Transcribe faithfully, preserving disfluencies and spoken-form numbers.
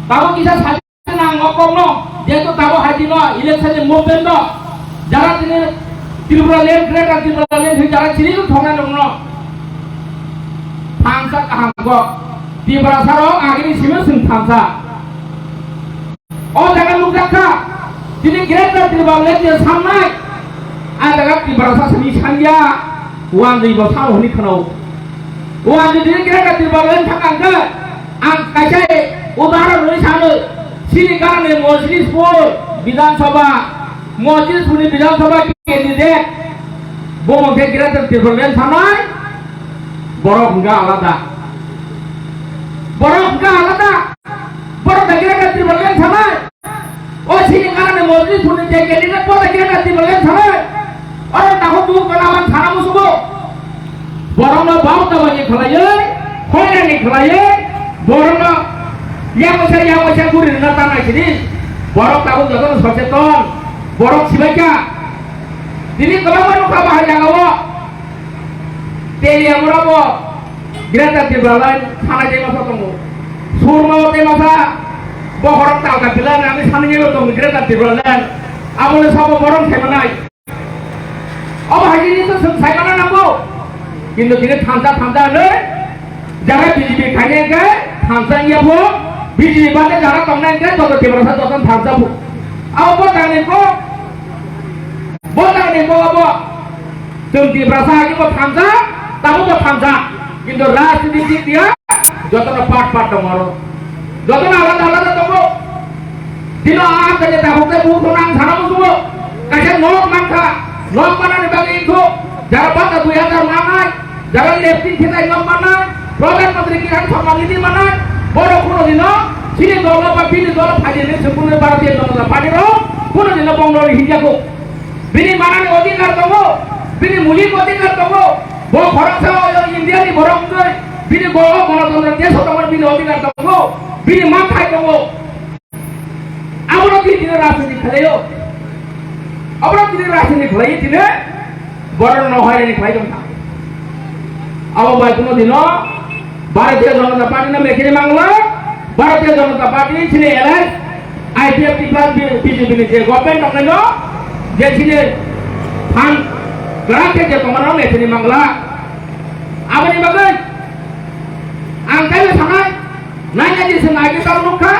Tabuk kisa sai nang o kokno, jehetu tabuk hai dino election ni movement no, jara tini Tripura land, Greater Tripura land hwnwi jara chini thoknai rokno thansa kaham kok. Tiprasa rok agini simi chwng thansa. O jaga nukjak kha, tini Greater Tripura land ni samnai, a jaga Tiprasa simi sangya, wandwi bo sao hwnwi khwnao. Wandwi tini Greater Tripura land thang ang khe, ang kaisa udahoron rwi sano, chini ganani Mojlispur Bidhan Sabha, Mojlispur ni Bidhan Sabha candidate, bo mangkhe Greater Tripura land samnai, borok hwnkha alada. Borok hwnkha alada. Borok da Greater Tripura land samnai. O chini ganani Mojlispur ni je candidate bo da Greater Tripura land samnai. Oro takhuk bukhuk gana man sana musugo. Borokno bau tabani khlaiwi, hoinani khlaiwi, borokno yamosa yamosa guri rwna tanai sini. Borok tabuk jotono socheton. Borok sibaikha. Tini kwbangma nukha bahai jagao. Teliamura bo Greater Tipraland sanai tei masa tongo. Surma tei masa bokhorok talka pila nang sanai tongo Greater Tipraland. Aboni sabo borok saimanai. Obo hai jini to chwng saimana nango. Kintu tini thansa thansa hwnwi jara B J P khainai khe thansa wngya pho B J P bade jara tongnai khe joto Tiprasa joto thansa pho. Abo bo tangni kok. Bo tangni kok abo. Chwng Tiprasa hai bo thansa, tamo bo thansa. Kintu rajniti dik dia jotono part part tongo aro. Jotono alada alada tongo. Dino a kanya tabuk tei bukhuk nang sana musugo. Kaisa nok mankha, nok manani bagwi wngkho. Jara bata dui hajar manai, jara leftin khitai nok manai, Pradhan Mantri Kisan Samman Nidhi manai. Borok kuno dino chini dolo ba bini dolo phaidi hinwi se kuno Bharatiya Janata Party rok kuno dino bongno hinjago. Bini manani odhikar tongo, bini mulik odhikar tongo. Bo khoroksa o India ni borok wngwi bini bo o Ganatantro desh o tongmani bini odhikar tongo, bini manthai tongo. Abono tini tini rajniti khlaio. Abono tini rajniti khlai tini borok no hoirani khlai tongkha. Abo bai kuno dino Bharatiya Janata Party no mekiri mangla, Bharatiya Janata Party chini alliance I P F T plus B J P ni je government tongnaino je chini phan kwrak khe je tongmano mekiri mangla. Aboni bagwi ang kaibo sanai, naina di se nai khe tamo nukha.